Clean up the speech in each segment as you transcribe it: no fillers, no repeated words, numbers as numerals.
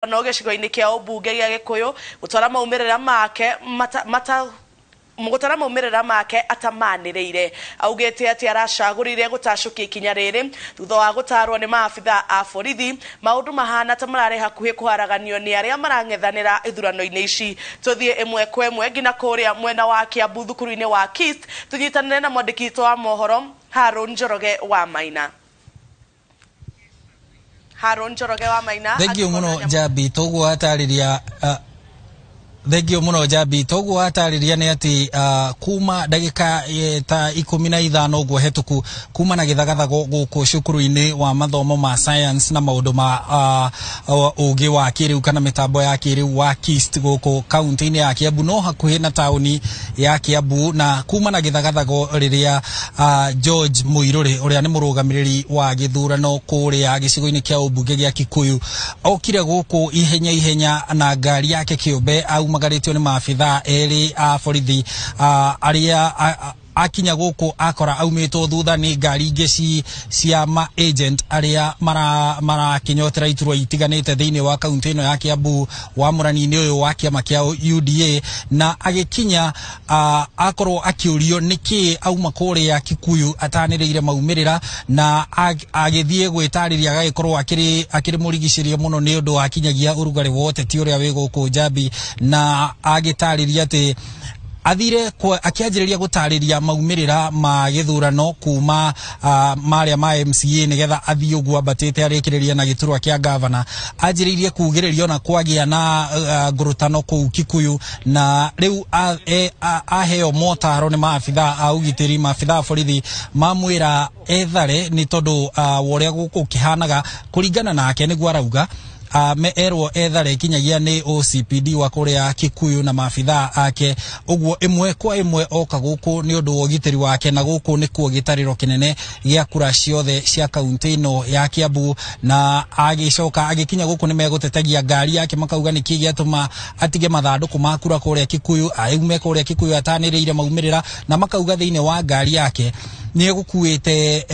No gĩcigo-inĩ kĩa ũmbunge gĩa Gĩkũyũ gũtwara maumĩrĩra make mata, mata gũtwara maumĩrĩra make atamanĩrĩire. Augĩte atĩ aracagũrire gũtacũkia ikinya rĩrĩ thutha wa gũtarwo nĩ maabitha a borithi maũndũ mahana ta mararĩ hakuhĩ kũharaganio nĩ arĩa marang'ethanĩra ithurano-inĩ ici. Tũthiĩ ĩmwe kwa ĩmwe nginya kũrĩa mwena wa Kiambu thukuru-inĩ wa KIST, tũnyitanĩre na mwandĩki witũ wa mohoro Harun Njoroge wa Maina. Harun Njoroge wa Maina. Thengio muno Njambi, toguo watarĩria. Thengio muno Njambi, toguo watarĩria nĩ atĩ kuma ndagĩka ta 15 ũguo hetũku kuma na gĩthagathago gũkũ cukuru-inĩ wa mathomo ma science na maũndũ ma ũgĩ wa kĩrĩu kana mĩtambo ya kĩrĩu wa KIST gũkũ kaunti-inĩ ya Kiambu, no hakuhĩ na taũni ya Kiambu, na kuma na gĩthagathago rĩrĩa George Muiruri ũrĩa nĩ mũrũgamĩrĩri wa gĩthurano kũrĩa gĩcigo-inĩ kĩa ũmbunge gĩa Kikuyu okire gũkũ ihenya ihenya na ngari yake kĩũmbe, aumagarĩtio nĩ maabithaa erĩ a borithi arĩa akinya gũkũ akora aumĩtwo thutha nĩ ngari ingĩ cia ma agent arĩa marakĩnyotera iturwa itiganĩte thĩinĩ wa kaunti ĩno ya Kiambu wa mũrani-inĩ ũyũ wa kĩama kĩa UDA. Na agĩkinya akorwo akĩũrio nĩkĩ auma kũrĩa Kikuyu atanĩrĩire maumĩrĩra, na agĩthiĩ gwĩtarĩria agagĩkorwo akĩrĩ mũrigicĩrie mũno nĩ ũndũ wa kinyagia ũrugarĩ wa ũteti ũrĩa wĩ gũkũ Njambi, na agĩtarĩria atĩ athire akĩanjĩrĩria gũtarĩria maumĩrĩra ma gĩthurano kuma marĩa ma MCA nĩgetha athiĩ ũguo ambatĩte arĩkĩrĩria na gĩturwa kĩa gavana. Anjĩrĩirie kugĩrĩrio na kwagĩa na ngurutano kũu Kikuyu, na rĩu aheo motaro nĩ maabitha a ũgitĩri, maabitha a borithi mamwĩra ethare nĩ tondũ wa ũrĩa gũkũ kĩhanaga kũringana nake nĩguo arauga. Me erwo ethare kinyagia nĩ OCPD wa kũrĩa Kikuyu na maabitha ake ũguo ĩmwe kwa ĩmwe oka gũkũ nĩ ũndũ wa ũgitĩri wake, na gũkũ nĩkuo gĩtarĩro kĩnene gĩa kura ciothe cia kaunti ĩno ya Kiambu. Na agĩcoka agĩkinya gũkũ nĩ megũtetagia ngari yake, makauga nĩkĩ gĩatũma atige mathandũkũ ma kura kũrĩa Kikuyu, aume kũrĩa Kikuyu atanĩrĩire maumĩrĩra, na makauga thĩinĩ wa ngari yake nĩ egũkuĩte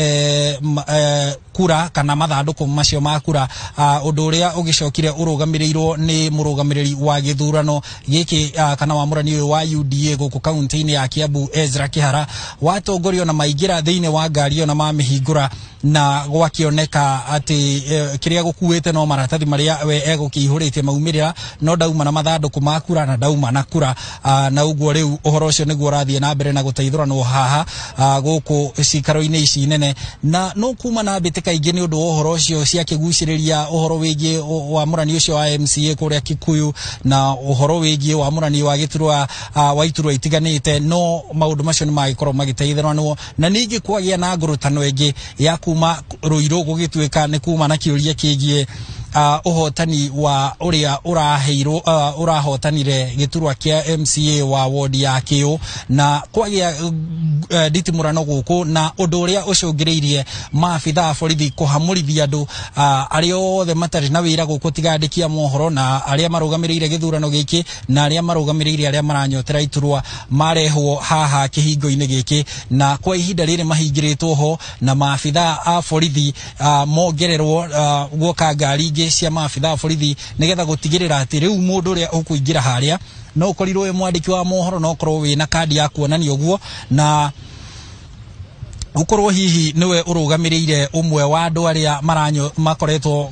kura kana mathandũkũ macio ma kura, ũndũ ũrĩa ũgĩcokire ũrũgamĩrĩirwo nĩ mũrũgamĩrĩri wa gĩthurano gĩkĩ kana wa mũrani ũyũ wa UDA gũkũ kaunti-inĩ ya Kiambu Ezra Kihara, watongorio na maingĩra thĩinĩ wa ngari ĩyo na mamĩhingũra, na gwakĩoneka atĩ kĩrĩa gũkuĩte no maratathi marĩa we egũkĩihũrĩtie maumĩrĩra, no ndauma na mathandũkũ ma kura na ndauma na kura. Na ũguo rĩu ũhoro ũcio nĩguo ũrathiĩ na mbere na gũteithũranwo haha gũkũ cikaro-inĩ ici nene, na no kuma na mbĩtĩka ingĩ nĩ ũndũ wa ũhoro ũcio ciakĩgucĩrĩria ũhoro wĩgiĩ wa mũrani ũcio wa MCA kũrĩa Kikuyu na ũhoro wĩgiĩ wa mũrani wa gĩturwa wa iturwa itiganĩte, no maũndũ macio nĩ magĩkorwo magĩteithũranwo. Na ningĩ kwagĩa na ngurutano ĩngĩ ya kuma Ruiru gũgĩtuĩka nĩ kuma na kĩũria kĩgiĩ ũhotani wa ũrĩa ũraheirwo ũrahotanire gĩturwa kĩa MCA wa ward ya Kĩũ, na kwagĩa nditimũrano gũkũ, na ũndũ ũrĩa ũcũngĩrĩirie maabitha a borithi kũhamũrithia andũ arĩa othe matarĩ na wĩra gũkũ tiga andĩki a mohoro na arĩa marũgamĩrĩire gĩthurano gĩkĩ na arĩa marũgamĩrĩire arĩa maranyotera iturwa marehwo haha kĩhingo-inĩ gĩkĩ, na kwa ihinda rĩrĩ mahingĩrĩtwo ho na maabitha a borithi mongererwo guoka ngari ingĩ cia maabitha a borithi nĩgetha gũtigĩrĩra atĩ rĩu mũndũ ũrĩa ũkũingĩra harĩa no ũkorirwo wĩ mwandĩki wa mohoro, no ũkorwo wĩna kandi ya kuonania ũguo, na ukorwo hihi niwe ũrũgamĩrĩire ũmwe wa andũ arĩa maranyo makoretwo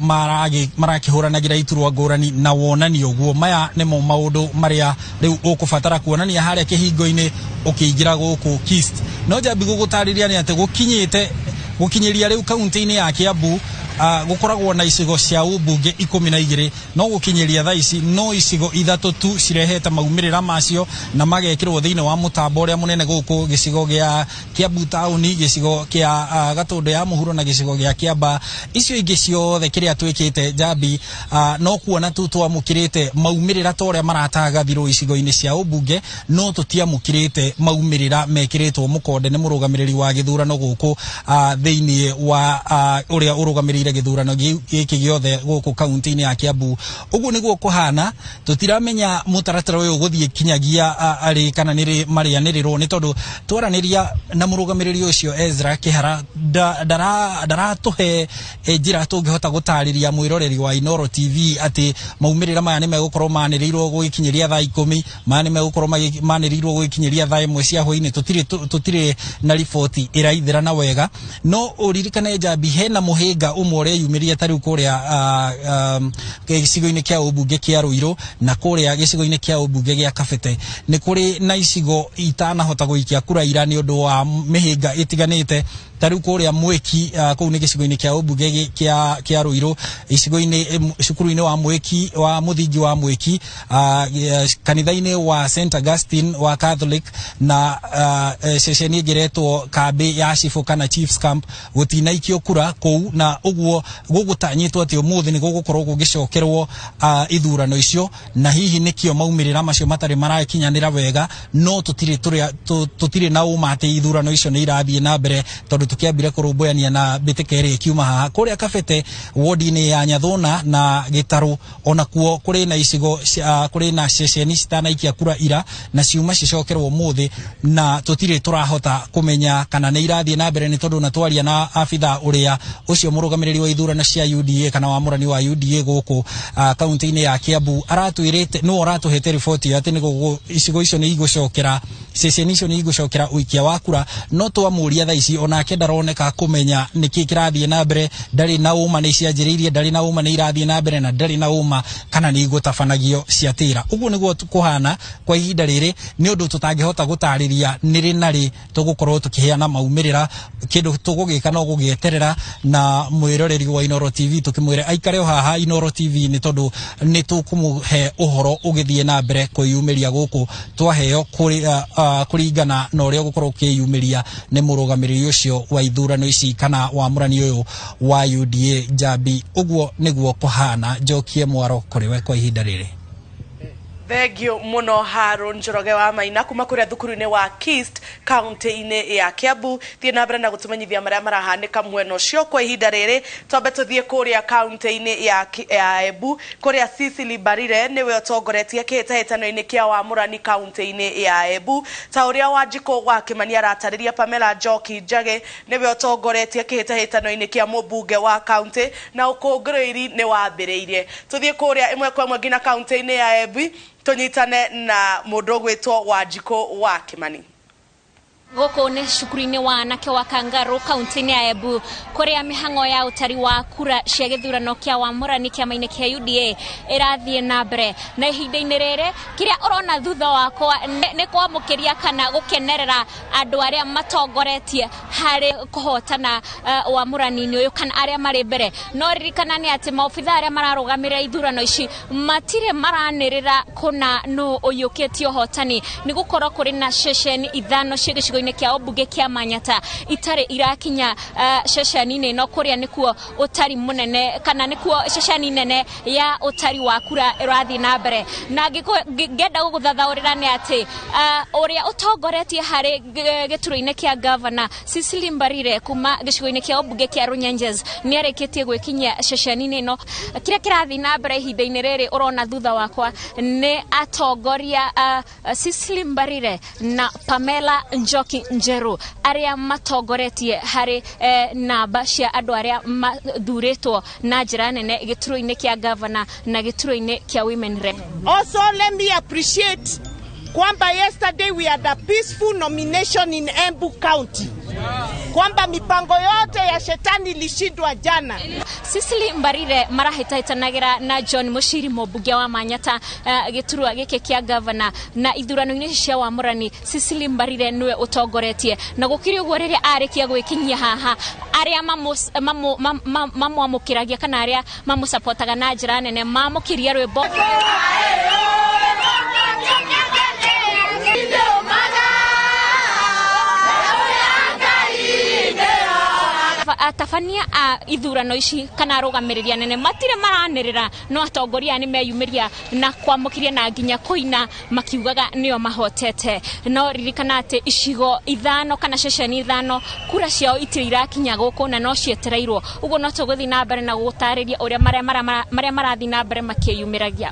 marakĩhũranagĩra iturwa ngũrani na wonani ũguo. Maya nĩmo maũndũ marĩa rĩu ũkũbatara kuonania harĩa kĩhingo-inĩ ũkĩingĩra gũkũ KIST. No Njambi gũgũtarĩria nĩ atĩ gũkinyĩte gũkinyĩria rĩu kaunti-inĩ ya Kiambu gũkoragwo na icigo cia ũmbunge 12, no gũkinyĩria thaa ici no icigo 3 tu cirehete maumĩrĩra macio na magekĩrwo thĩinĩ wa mũtambo ũrĩa mũnene gũkũ gĩcigo gĩa Kiambu taũni, gĩcigo kĩa Gatũndũ ya mũhuro na gĩcigo gĩa Kiambaa. Icio ingĩ ciothe kĩrĩa twĩkĩte Njambi no kuona tu twamũkĩrĩte maumĩrĩra ta ũrĩa maratagathirwo icigo-inĩ cia ũmbunge, no tũtiamũkĩrĩte maumĩrĩra mekĩrĩtwo mũkonde nĩ mũrũgamĩrĩri wa gĩthurano gũkũ thĩinĩ wa ũrĩa ũrũgamĩrĩire gũtongoria gĩthurano gĩkĩ gĩothe gũkũ kaunti-inĩ ya Kiambu. Ũguo nĩguo kũhana, tũtiramenya mũtaratara ũyũ ũgũthiĩ kinyagia arĩ kana nĩrĩ marĩanĩrĩrwo, nĩ tondũ twaranĩria na mũrũgamĩrĩri ũcio Ezra Kĩhara ndaratũhe njĩra tũngĩhota gũtarĩria mwĩroreri wa Inooro TV atĩ maumĩrĩra maya nĩ megũkorwo manĩrĩirwo gũgĩkinyĩria thaa 10, maya nĩ megũkorwo manĩrĩirwo gũgĩkinyĩria thaa 1 cia hwaĩ-inĩ. Tũtirĩ na riboti ĩraithĩra na wega. No ũririkane Njambi, hena mũhĩnga ũmwe ũreyumĩria ta rĩu kũrĩa gĩcigo-inĩ kĩa ũmbunge kĩa Ruiru na kũrĩa gĩcigo-inĩ kĩa ũmbunge gĩa Kabete. Nĩ kũrĩ na icigo itanahota gũikia kura ira nĩ ũndũ wa mĩhĩnga ĩtiganĩte. Ta rĩu kũrĩa Mwĩki, kũu nĩ gĩcigo-inĩ kĩa ũmbunge kĩa Ruiru, icigo-inĩ cukuru-inĩ wa Mwĩki wa mũthingi wa Mwĩki, kanitha-inĩ wa St Augustine wa Catholic na ceceni ĩngĩ ĩretwo kambĩ ya Cibũ kana Chiefs Camp, gũtinaikio kura kũu, na ũguo gũgũtanyĩtwo atĩ ũmũthĩ nĩ gũgũkorwo gũgĩcokerwo ithurano icio, na hihi nĩkĩo maumĩrĩra macio matarĩ marakinyanĩra wega. No tũtirĩ na ũma atĩ ithurano icio nĩ irathiĩ na mbere, tondũ tũkĩambire kũrũmbũyania na mbĩtĩka ĩrĩa ĩkiuma haha. Kũrĩa Kabete wodi-inĩ ya Nyathũna na Gĩtarũ, onakuo kũrĩ na icigo kũrĩ na ceceni citanaikia kura ira na ciuma cicokerwo ũmũthĩ, na tũtirĩ tũrahota kũmenya kana nĩ irathiĩ na mbere, nĩ tondũ na twaria na abitha ũrĩa ũcio mũrũgamĩrĩri wa ithurano cia UDA kana wa mũrani wa UDA gũkũ kaunti-inĩ ya Kiambu, aratwĩrĩte nĩwe ũratũhete riboti atĩ nĩ icigo icio nĩ igũcokera, ceceni icio nĩ igũcokera ũikia wa kura. No twamũria thaa ici onake ndaroneka kũmenya nĩkĩ kĩrathiĩ na mbere, ndarĩ na ũma nĩ cianjĩrĩirie, ndarĩ na ũma nĩ irathiĩ na mbere, na ndarĩ na ũma kana nĩ igũtabanagio ciatĩra. Ũguo nĩguo kũhana kwa ihinda rĩrĩ, nĩ ũndũ tũtangĩhota gũtarĩria nĩrĩ na rĩ tũgũkorwo tũkĩheana maumĩrĩra. Kĩndũ tũgũgĩka no gũgĩeterera na mwĩroreri wa Inooro TV tũkĩmwĩre aikare o haha Inooro TV, nĩ tondũ nĩ tũkũmũhe ũhoro ũgĩthiĩ na mbere kwĩyumĩria gũkũ twaheo kũringana na ũrĩa ũgũkorwo ũkĩyumĩria nĩ mũrũgamĩrĩri ũcio wa ithurano ici kana wa mũrani ũyũ wa UDA Njambi. Ũguo nĩguo kũhana. Njokie mwaro kũrĩ we kwa ihinda rĩrĩ. Thengio muno Harun Njoroge wa Maina kuma kuria thukuru-inĩ wa Kist kaunti-inĩ ya Kiambu. Thiĩ na mbere na gũtũmenyithia marĩa marahanĩka mwena ũcio kwa ihinda rĩrĩ. Twambe tũthiĩ kũrĩa kaunti-inĩ ya Embu, kũrĩa Cecily Mbarire nĩwe ũtongoretie kĩhĩtahĩtano-inĩ kĩa wamũrani kaunti-inĩ ya Embu. Ta ũrĩa Wanjikũ wa Kĩmani aratarĩria, Pamela Njoki Njage nĩwe ũtongoretie kĩhĩtahĩtano-inĩ kĩa mũmbunge wa kaunti, na ũkũngũĩri nĩ wambĩrĩirie. Tũthiĩ kũrĩa ĩmwe kwa ĩmwe nginya kaunti-inĩ ya Embu, tũnyitane na mũndũ ũgwĩtwo Wanjikũ wa Kĩmani. Gũkũ nĩ cukuru-inĩ wa anake wa Kangarũ kaunti-inĩ ya Embu, kũrĩa mĩhang'o ya ũtari wa kura cia gĩthurano kĩa wamũrani kĩama-inĩ kĩa UDA ĩrathiĩ na mbere. Na ihinda-inĩ rĩrĩ kĩrĩa ũrona thutha wakwa nĩ kwamũkĩria kana gũkenerera andũ arĩa matongoretie harĩ kũhotana wamũrani-inĩ ũyũ kana arĩa marĩ mbere. No ririkana nĩ atĩ maobitha arĩa mararũgamĩrĩra ithurano ici matirĩ maranĩrĩra kũna nũ ũiyũkĩtie ũhotani, nĩ gũkorwo kũrĩ na ceceni 5 cia gĩcigo kĩa ũmbunge kĩa Manyata itarĩ irakinya ceceni-inĩ ĩno, kũrĩa nĩkuo ũtari mũnene kana nĩkuo ceceni nene ya ũtari wa kura ĩrathiĩ na mbere. Na ngĩenda gũgũthathaũrĩra nĩ atĩ ũrĩa ũtongoretie harĩ gĩturwa-inĩ kĩa gavana Cecily Mbarire kuma gĩcigo-inĩ kĩa ũmbunge kĩa Runyenjes nĩ arĩkĩtie gwĩkinyia ceceni-inĩ ĩno. Kĩrĩa kĩrathiĩ na mbere ihinda-inĩ rĩrĩ ũrona thutha wakwa nĩ atongoria Cecily Mbarire na Pamela Njoki Njeru arĩa matongoretie harĩ namba cia andũ arĩa mathurĩtwo na njĩra nene gĩturwa-inĩ kĩa gavana na gĩturwa-inĩ kĩa women rep. Also, let me appreciate kwamba yesterday we had a peaceful nomination in Embu County, kwamba mipango yote ya shetani ilishindwa jana. Cecily Mbarire marahĩtahĩtanagĩra na John Mushiri mũmbunge wa Manyata gĩturwa gĩkĩ kĩa gavana, na ithurano-inĩ ici cia wamũrani Cecily Mbarire nĩwe ũtongoretie. Na gũkĩrĩ ũguo rĩrĩa arĩkia gwĩkinyia haha, arĩa mamwamũkĩragia kana arĩa mamũcapotaga na njĩra nene mamũkĩria rwĩmbo. Atabania a ithurano ici kana arũgamĩrĩri anene matirĩ maranĩrĩra, no atongoria aya nĩ meyumĩria na kwamũkĩria na nginya kũina makiugaga nĩo mahotete. No ririkana atĩ icigo 5 kana ceceni 5 kura ciao itirĩ irakinya gũkũ na no cietereirwo. Ũguo no tũgũthiĩ na mbere na gũtarĩria ũrĩa marĩa marathiĩ na mbere makĩyumĩragia.